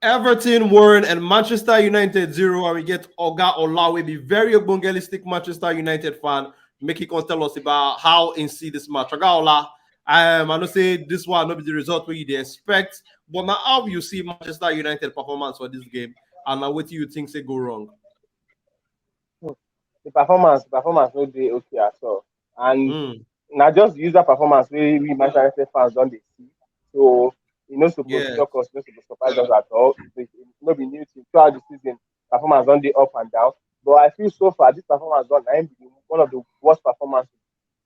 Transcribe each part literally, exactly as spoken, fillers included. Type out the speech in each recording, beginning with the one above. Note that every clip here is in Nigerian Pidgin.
Everton one and Manchester United zero, and we get Oga Ola, wey be very ogbongelistic Manchester United fan, make he come tell us about how he see this match. Oga Ola, um, I know say this one no be the result wey you dey expect, but now how you see Manchester United performance for this game, and now what do you think say go wrong? The performance, the performance no dey okay at all. And Mm, na just the usual performance wey we Manchester United fans don dey see. So e no suppose Yeah. shock us, no suppose surprise us at all. The- No be new thing. Throughout the season, performance don dey up and down. But I feel so far, this performance don na im be the- one of the worst performances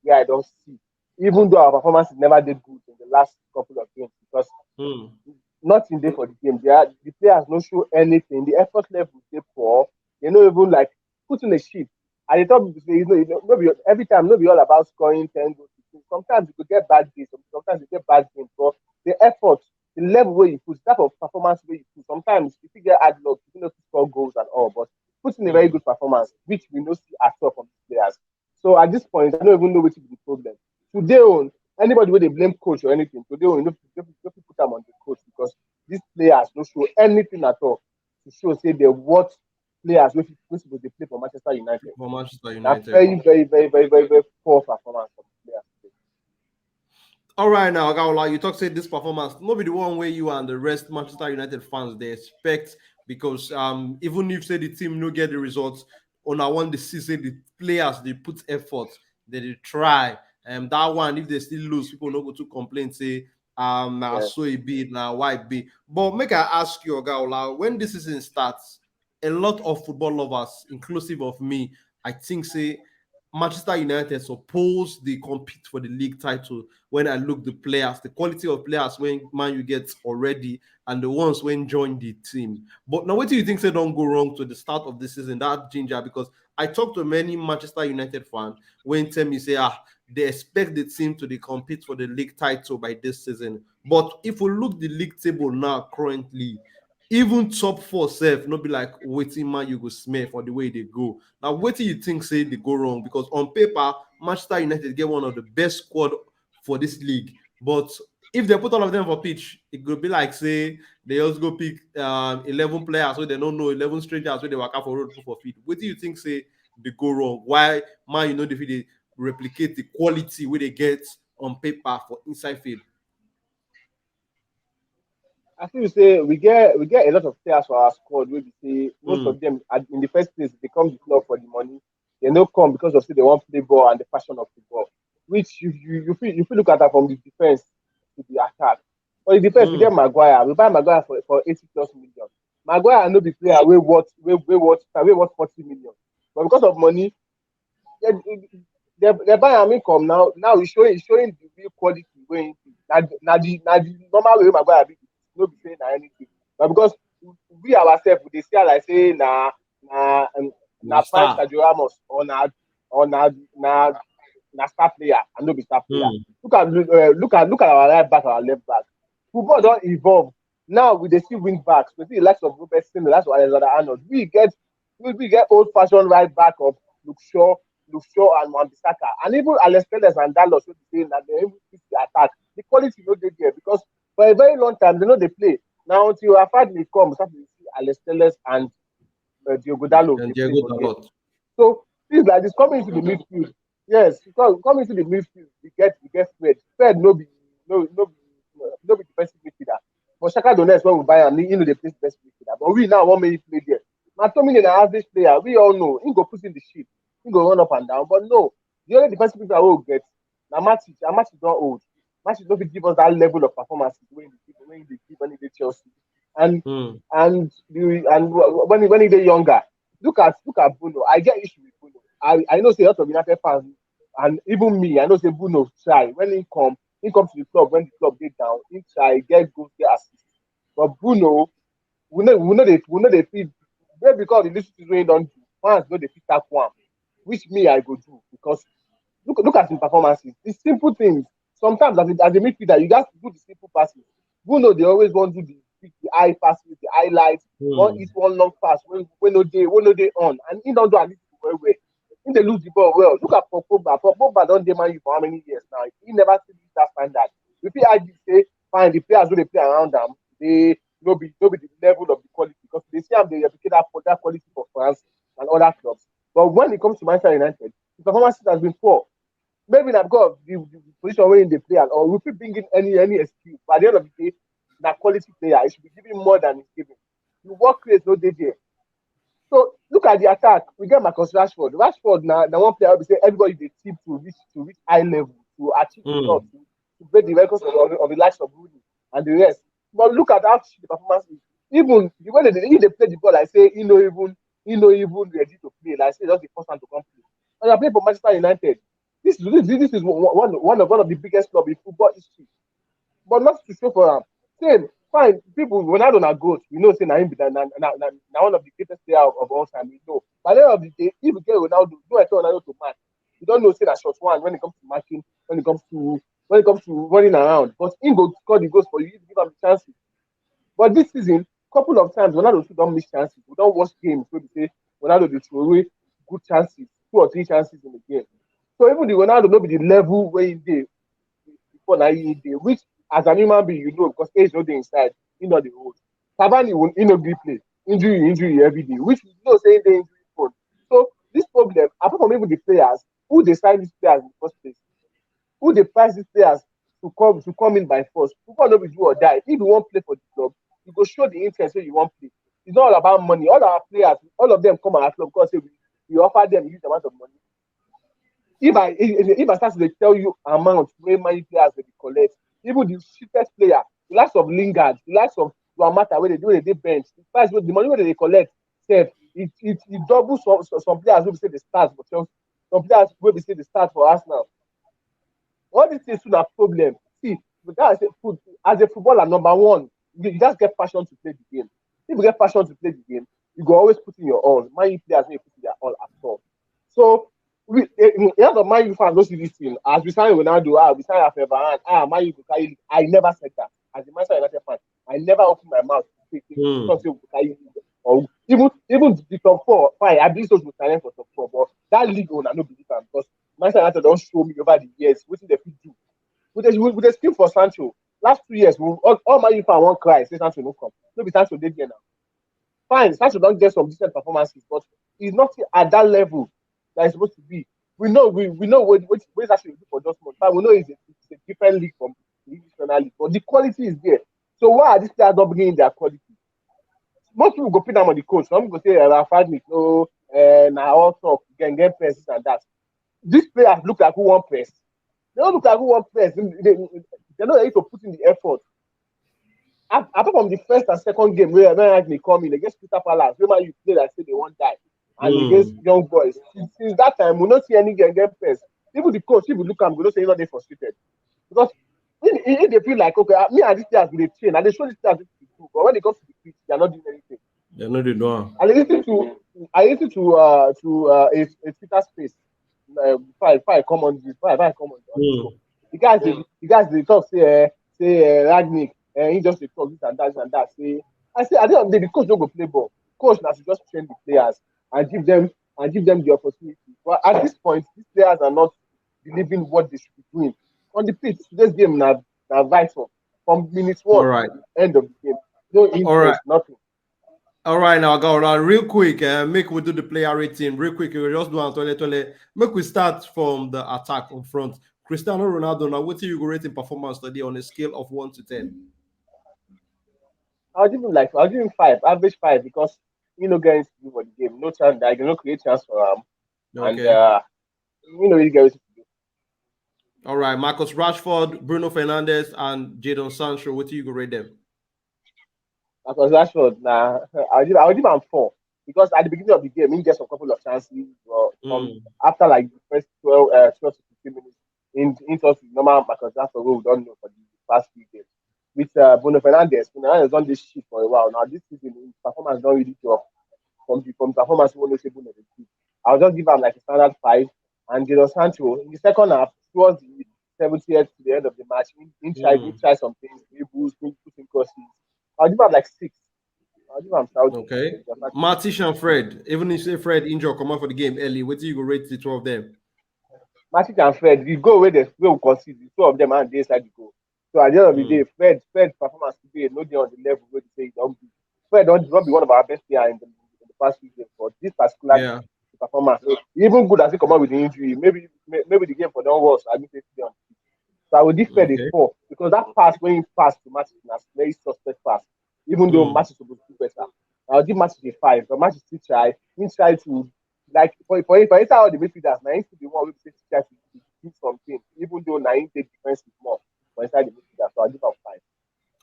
wey I don see. Even though our performance never dey good in the last couple of games, because mm, nothing dey for the game. They are, the players no show anything. The effort level dey poor. They no even, like, put in a shift. And the top say, you know, you know, no be every time, no be all about scoring ten goals. Sometimes you go get bad days. Sometimes you get bad games. But the effort, the level wey you put, type of performance wey you put, sometimes you fit get hard luck, you fit no fit score goals and all. But put in a very good performance, which we no see at all from these players. So at this point, I don't even know what is the problem. Today, on anybody wey dey blame coach or anything, today, on you no fit, no fit put am on the coach, because these players no show anything at all to show say they what players wey fit- wey suppose dey play for Manchester United. for Manchester Na United. very, very, very, very, very, very poor performance from the players today. All right, now, Oga Ola, you talk say this performance no be the one wey you and the rest Manchester United fans dey expect, because um even if say the team no get the results, una want the season, the players dey put effort, they dey try. Um, that one, if they still lose, people no go to complain say um na Yeah. so e be, na why e be. But make I ask you, Oga Ola, when this season starts, a lot of football lovers, inclusive of me, I think say Manchester United suppose dey compete for the league title. When I look the players, the quality of players wey Man U get already, and the ones wey join the team. But now, what do you think say don go wrong to the start of the season? That ginger, because I talk to many Manchester United fans wey tell me say ah they expect the team to dey compete for the league title by this season. But if we look the league table now currently, even top four sef no be like wetin Man U go smell for the way they go. Now, what do you think say they go wrong? Because on paper, Manchester United get one of the best squad for this league. But if they put all of them for pitch, it go be like say they just go pick um, eleven players wey they no know, eleven strangers wey they waka for road put for field. What do you think say they go wrong? Why Man U no dey fit dey replicate the quality wey they get on paper for inside field? I feel say we get we get a lot of players for our squad wey be say most Mm. of them at, in the first place they come to club for the money. They no come because of say they want play ball and the passion of football. Which you you you feel you feel look at that from the defense to the attack. For the defense, we Mm. get Maguire. We buy Maguire for, for eighty plus million. Maguire no be player wey worth wey wey worth wey worth forty million. But because of money, they, they, they buy am, he come now. Now he's showing he's showing the real quality wey he be. Na na the na the normal way Maguire be. No be say na anything. But because we ourselves we dey see am like say na na um, na Na prime star. Sergio Ramos or na or na na na star player and no be star player. Mm. Look at uh, look at look at our right back, our left back. Football don evolve. Now we dey see wing backs. We see the likes of Robertson, the likes of Alexander Arnold. We get we, we get old fashioned right back of Luke Shaw, Luke Shaw and Wan-Bissaka, and even Alex Telles and Dallas wey be say na dem even fit the attack. The quality no dey there because for a very long time they no dey play. Na until Afadli come, we start to see Alex Telles and uh, Diogo Dalot And dey play Diego for there. Dalot. So things like this coming into the midfield. Yes, because coming into the midfield, we get we get Fred. Fred no be no no be no be defensive midfielder. But Shakhtar Donetsk when we buy am, he, he no dey play defensive midfielder. But we now want make he play there. McTominay na average player. We all know he go put in the shit. He go run up and down. But no, the only defensive midfielder we get na Matic. And Matic don old. Matic no fit give us that level of performance when he dey give when he dey give when he dey Chelsea. And Mm. and the, and wh- when he, when he dey younger, look at look at Bruno. I get issue with Bruno. I, I know say a lot of United fans and even me, I know say Bruno try when he come, he come to the club when the club dey down. He try get goals, get assists. But Bruno, we know we know they we know they feel maybe because of the little things wey he don do, fans no dey fit tackle am, which me I go do because look look at him performances. It's simple things. Sometimes as a, as a midfielder, you just do the simple passes. Bruno they always want to do the the high passes, the highlights, one Mm. hit one long pass when when no dey when no dey on, and he don do am well well. He dey lose the ball well. Look at Paul Pogba. Paul Pogba don dey Man U for how many years now? He never still reach that standard. We fit argue say fine, the players wey dey play around am, they no be no be the level of the quality, because they see am dey replicate that, that quality for France and other clubs. But when it comes to Manchester United, the performance has been poor. Maybe na because of the, the position where they play, and or we fit bring in any any excuse. But at the end of the day, na quality player, he should be given more than he's given. The work rate no dey there. So look at the attack. We get Marcus Rashford. Rashford na na one player we say everybody dey tip to reach to reach high level, to achieve Mm. results, to, to break the records of, of, of the likes of Rooney and the rest. But look at how the performance is. Even the way they, they play the ball, I say he no even he no even ready to play. Like say just the first time to come play. And I play for Manchester United. This is this, this is one one one of one of the biggest club in football history. But not to show for am. Same, fine. People, Ronaldo na goat. We know say na him be na na, na, na, na one of the greatest player of, of all time. We know. But at the end of the day, if you get Ronaldo, no expect Ronaldo to match. You don't know say that short one when it comes to marking, when it comes to when it comes to running around. But he go score the goals for you if you give him the chances. But this season, couple of times Ronaldo too don miss chances. We don watch games wey be say Ronaldo dey throw away good chances, two or three chances in the game. So even the Ronaldo no be the level where he dey before na he dey, which as an human being you know, because age no dey inside, he no dey old. Cavani will he no gree play, injury injury every day, which we know say he dey injury prone. So this problem, apart from even the players, who dey sign these players in the first place? Who dey price these players to come to come in by force? Football no be do or die. If you wan play for the club, you go show the interest wey you wan play. It's not all about money. All our players, all of them come our club because say we, we offer them huge amount of money. If I if, if I start to dey tell you amount wey many players dey collect, even the cheapest player, the likes of Lingard, the likes of Juan Mata wey dey wey dey dey bench, the price wey the money wey dey collect sef, it it it double some some some players wey be say dey start for Chelsea, some players wey be say dey start for Arsenal. All these things too na problem. See, the guy say foot as a footballer number one, you, you just get passion to play the game. If you get passion to play the game, you go always put in your all. Man U players no dey put in their all at all. So we a a lot of Man U fans no see this thing. As we sign Ronaldo, ah, we sign Rafael Varane, ah, Man U go carry league. I never said that. As a Manchester United fan, I never open my mouth to say say Hmm. talk say we go carry league. Or even even the top four, fine, I believe so we challenge for top four, but that league una no believe am because Manchester United don show me over the years wetin dem fit do. We dey we, we dey scream for Sancho. Last two years, we, all, all Man U fans wan cry say Sancho no come. No be Sancho dey there now. Fine, Sancho don get some decent performances, but he's not at that level that he's supposed to be. We know we we know what what what Sancho dey do for Dortmund. But we know it's a, it's a different league from the English Premier League, but the quality is there. So why are these players not bringing their quality? Most people go pin am on the coach. Some go say uh, Ralf Rangnick, no, uh, na all talk, can get press this and that. These players look like who wan press. They don't look like who wan press. They, they, they're not ready to put in the effort. Ap- Apart from the first and second game where when Rangnick come in against Crystal Palace, where Man U play like say they wan die, and Hmm. against Young Boys, since, since that time we no see any game get press. Even the coach, if you look am, go know say he no dey frustrated because he, he, he dey feel like okay, ah, me and these players we dey train, I dey show these players wetin to do, but when it comes to the pitch, they are not doing anything. They no dey do am. I listen to I listen to uh to uh a, a Twitter space uh, before I before I come on this before I, before I come on this Hmm. show. The guys dey the guys dey talk say uh, say uh, Rangnick uh, he just dey talk this and that this and that. Say I say at the end of the day the coach no go play ball. Coach na to just train the players and give them and give them the opportunity. But at this point, these players are not delivering what they should be doing on the pitch. Today's game na na vital from minute one All right. to end of the game. No interest, All right. Nothing. All right, now go around real quick. Uh, make we do the player rating real quick. We just do am tole tole. Make we start from the attack in front. Cristiano Ronaldo. Now, what do you go rate in performance today on a scale of one to ten? I'll give him like I'll give him five, average five because he no get anything to do for the game. No chance, like no create chance for him, and Okay. uh, he no really get anything to do. All right, Marcus Rashford, Bruno Fernandes, and Jadon Sancho. What do you go rate them? Marcus Rashford, nah, I'll give I'll give him four because at the beginning of the game he get some couple of chances, but from Mm. after like the first twelve, uh, twelve to fifteen minutes, in in just normal Marcus Rashford wey we don know for the past few games. With uh, Bruno Fernandes, Bruno Fernandes don dey shit for a while now. This season, his performance don really drop from the from the performance wey we know say Bruno dey give. I'll just give am like a standard five. And Jadon Sancho in the second half, towards the seventieth to the end of the match, he, he tried he Mm. tried some things, dribbles, put in crosses. I'll give am like six. I'll give am Saudi. Okay. Matic and Fred. Even if say Fred injure, come out for the game early. What do you go rate the two of them? Matic and Fred, the goal where they where we concede, the two of them are dey inside the goal. So at the end of the mm. day, Fred, Fred performance today, no day on the level where they say he don't be. Fred don't, don't be one of our best players in the, in the past few games, but this particular yeah. performance, so even good as he come out with the injury, maybe maybe the game for don't worse. I didn't say so I will give Fred okay. a four because that pass when he passed to Matthew was very suspect pass. Even though mm. Matthew supposed to do better, I'll give Matthew a five. But Matthew still try. He tried to like for for for inside all the midfielders, now he still be one who say try to do something. Even though now he take defensive more for inside the midfielder, so I'll give him five.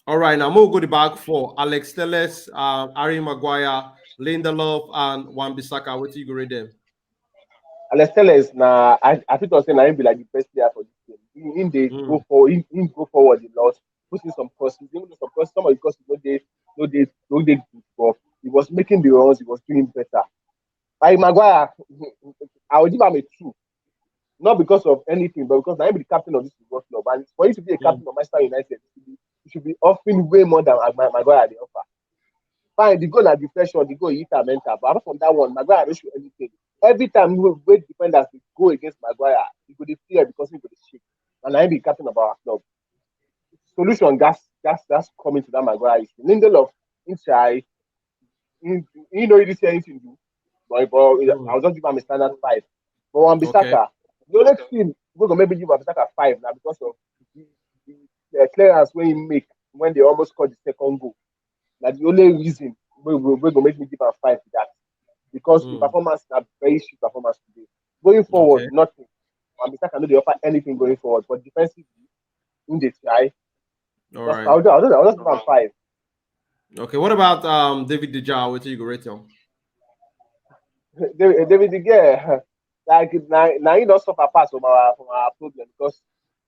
All right, now we'll go the back four. Alex Telles, uh, Harry Maguire, Lindelof, and Wan-Bissaka. What do you grade them? Alex Telles, now I I think I say now he be like the best player for this game. He, he they mm. go for he, he go forward a lot, putting some crosses, even some crosses, some of the crosses no they no they no they good, but he was making the runs, he was doing better. Like Maguire, I would give him a two. Not because of anything, but because I am the captain of this football club. And for you to be a captain mm. of Manchester United, you should be offering way more than Maguire the offer. Fine, the goal at the pressure, the goal hit and enter. But apart from that one, Maguire don't show anything. Every time we wait defenders to go against Maguire, he go the fear because he go the shake. And I am the captain of our club. Solution, that's that's that's coming to that Maguire issue. Lindelof, inside, you, you know, you didn't see anything do. But, but mm. I'll just give him a standard five. But Wan-Bissaka, okay. the only thing we're gonna maybe give Wan-Bissaka five now because of the, the uh, clearance when he make when they almost scored the second goal. That's the only reason we we, we gonna make me give him five for that because mm. the performance is a very shit performance today. Going forward, okay. nothing. Wan-Bissaka no dey offer anything going forward, but defensively, in the try. All right. I'll, I'll, I'll just give him five. Okay, what about um David De Gea? What do you go rate him? David, David De Gea, like now, now he don't suffer pass from our from our problem because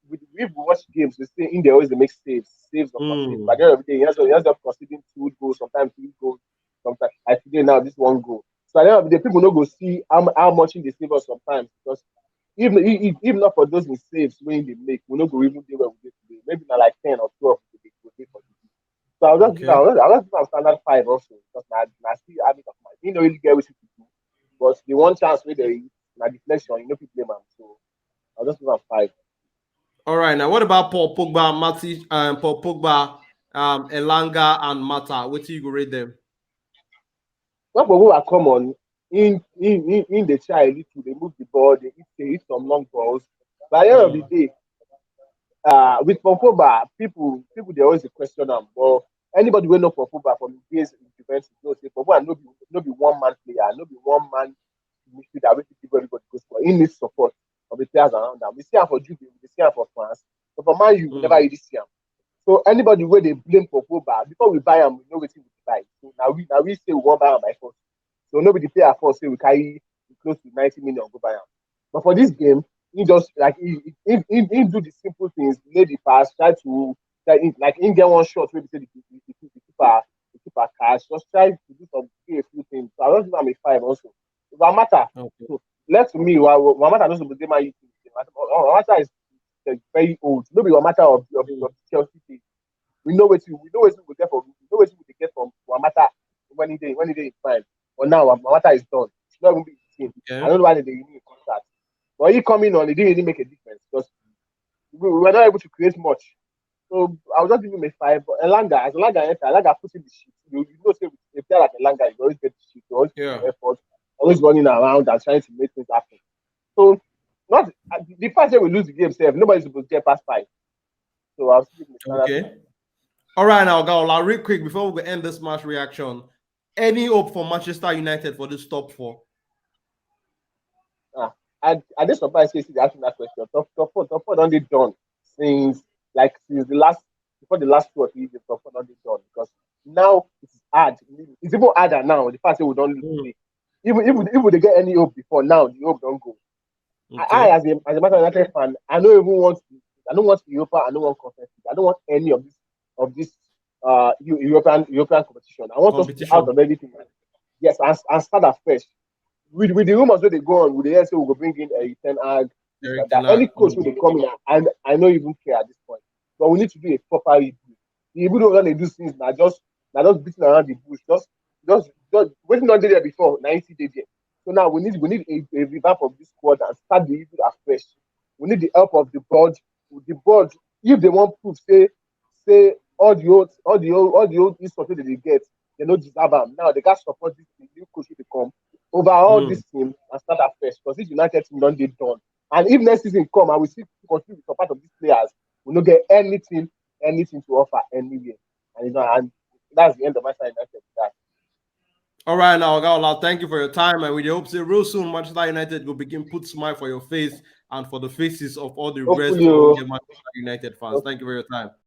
we we've watched games. We see in there always they make saves, saves of mm. But at the end of the day, he has he has up conceding two goals, sometimes three goals, sometimes like today now this one goal. So at the end of the day, people no go see how, how much he dey save us sometimes because if if if not for those mistakes wey he dey make, we no go even dey where we dey today. Maybe na like ten or twelve we dey go dey for the league. So I'll just okay. I'll just I'll just give am standard five also because na na still have it of my he no really get wetin to do, but the one chance wey dey na deflection, you no fit blame am. So I'll just give am five. All right, now what about Paul Pogba, Mati, um, Paul Pogba, um, Elanga, and Mata? What do you go rate them? When Pogba come on, in in in, in the try a little, they move the ball, they hit they hit some long balls. By the end mm. of the day, uh, with Pogba, people people they always question them. But anybody who know Pogba from the days in Juventus, you know say Pogba no be no be one man player, no be one man midfielder wey fit give everybody go score. He needs support of the players around them. We see him for Juve, we see him for France, but for Man U, we mm. never really see him. So anybody where they blame for Pogba, before we buy him, we know what we buy. So now we now we say we won't buy him by force. So nobody pay our force, say we carry close to ninety million go buy him. But for this game, he just like he he, he, he do the simple things, lay the pass, try to like he, like he get one shot, maybe say the, the, the, the keeper the keeper catch, just try to do some do a few things. So I don't think I'm a five also. But matter. Okay. So, left to me, what what matter doesn't be my Matter is very old. Maybe what matter of of, of Chelsea thing. We know what we know what we get from we know what we get from what matter when he day when he day is fine. But now what matter is done. It's not even be the same. Okay. I don't know why they renew a contract. But he coming on, it didn't really make a difference because we, we were not able to create much. So I was just giving him a five. But Elanga, as Elanga enter, Elanga put in the shit. You, you know, say a player like Elanga, you always get the shit, you always yeah. effort, always running around and trying to make things happen. So not the fact that we lose the game, self, nobody's supposed to get past five. So I'll still give him okay. All right, now, Gaola, real quick before we end this match reaction, any hope for Manchester United for this top four? Ah, I I just surprised say they asking that question. Top top four, top four don't they done since like since the last before the last two or three years, top four don't they done because now it's hard. It's even harder now. The fact that we don't lose mm. even even if they get any hope before now, the hope don't go. Okay. I, I as a as a matter of United fan, I don't even want I don't want Europa, I don't want Conference League, I don't want any of this of this uh European European competition. I want competition. us to be out of everything. Yes, and, and start afresh. With with the rumors that they go on, with the S A we go bring in a Ten Hag. Like any coach will come in, I I don't even care at this point. But we need to do a proper review. Even though when they do things, now just now just beating around the bush, just just just waiting on there before ninety days. So now we need we need a, a revamp of this squad and start the rebuild afresh. We need the help of the board. The board if they want proof, say say all the old all the old all the old insult wey they dey get, they no deserve am. Now they gats support this new coach wey dey come over all Mm. this team and start afresh, because this United team don dey done. And if next season come and we still continue to support of these players, we no get anything anything to offer anywhere. And you know, and that's the end of Manchester United. That. All right, now, Oga Ola, thank you for your time, and we dey hope say real soon Manchester United will begin put smile for your face and for the faces of all the rest Hopefully, of oh. the Manchester United fans. Thank you for your time.